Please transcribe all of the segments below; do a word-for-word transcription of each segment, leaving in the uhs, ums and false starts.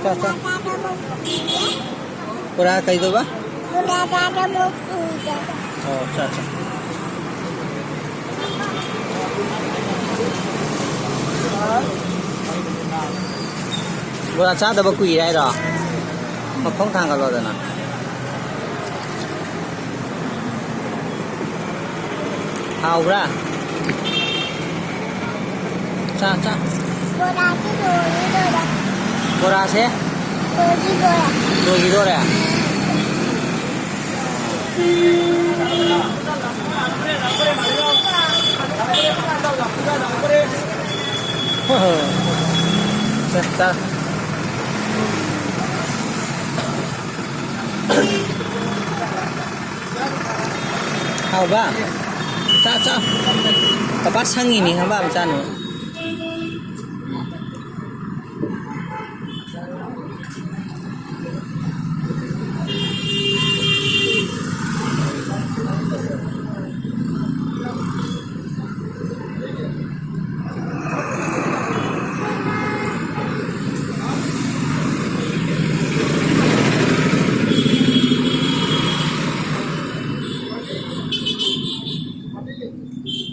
ꯆꯥ, ꯆꯥ꯫ ꯕꯣꯔꯥ ꯀꯩꯗꯧꯕ? ꯕꯣꯔꯥ ꯆꯥꯗꯕ ꯀꯨꯏꯔꯦ꯫ ꯑꯣ, ꯆꯥ, ꯆꯥ꯫ ꯕꯣꯔꯥ ꯆꯥꯗꯕ ꯀꯨꯏꯔꯦ ꯍꯥꯏꯔꯣ? ꯃꯈꯣꯡ ꯊꯥꯡꯒꯠꯂꯣꯗꯅ꯫ ꯍꯥꯎꯕ꯭ꯔꯥ? ꯆꯥ, ꯆꯥ꯫ ꯕꯣꯔꯥꯁꯤ ꯂꯣꯏꯒꯗꯧꯔꯦ꯫ ꯕꯣꯔꯥꯁꯦ? ꯂꯣꯏꯒꯗꯧꯔꯦ꯫ ꯂꯣꯏꯒꯗꯧꯔꯦ? ꯆꯥ, ꯆꯥ꯫ ꯍꯥꯎꯕ? ꯆꯥ, ꯆꯥ꯫ ꯄꯄꯥ ꯁꯪꯉꯤꯅꯤ, ꯍꯪꯒꯥꯝ ꯆꯥꯅꯨ꯫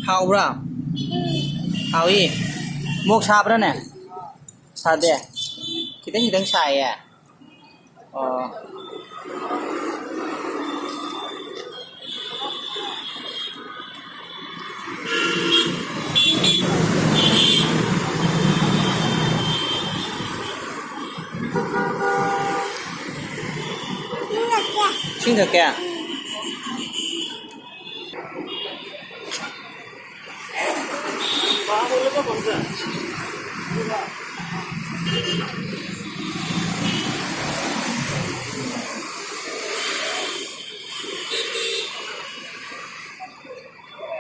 ꯍꯥꯎꯕ꯭ꯔꯥ? ꯍꯥꯎꯏ꯫ ꯃꯣꯛ ꯁꯥꯕ꯭ꯔꯥꯅꯦ? ꯁꯥꯗꯦ? ꯈꯤꯇꯪ ꯈꯤꯇꯪ ꯁꯥꯏꯌꯦ꯫ ꯑꯣ꯫ ꯏꯁꯤꯡ ꯊꯛꯀꯦ?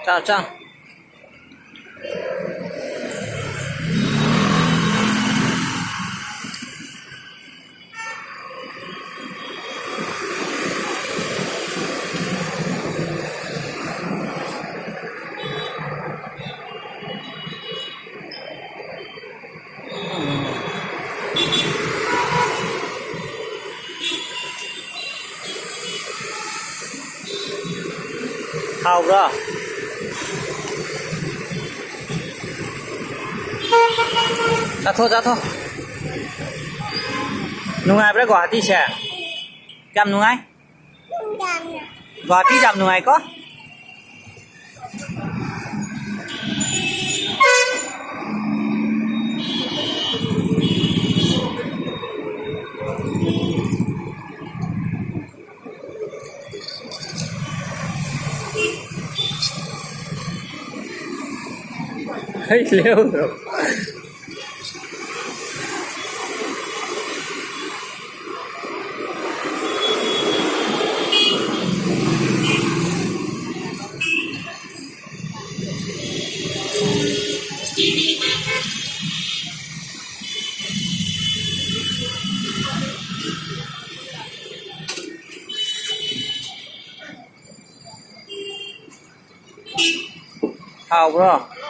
ꯆꯥ, ꯆꯥ꯫ ꯍꯥꯎꯕ꯭ꯔꯣ? ꯆꯥꯊꯣꯛ, ꯆꯥꯊꯣꯛ꯫ ꯅꯨꯡꯉꯥꯏꯕ꯭ꯔꯥ ꯒꯨꯋꯥꯍꯥꯇꯤꯁꯦ? ꯀꯌꯥꯝ ꯅꯨꯡꯉꯥꯏ? ꯒꯨꯋꯥꯍꯥꯇꯤ ꯌꯥꯝ ꯅꯨꯡꯉꯥꯏꯀꯣ? ꯍꯩ, ꯂꯦꯎꯗ꯭ꯔꯣ? ꯍꯥꯎꯕ꯭ꯔꯣ?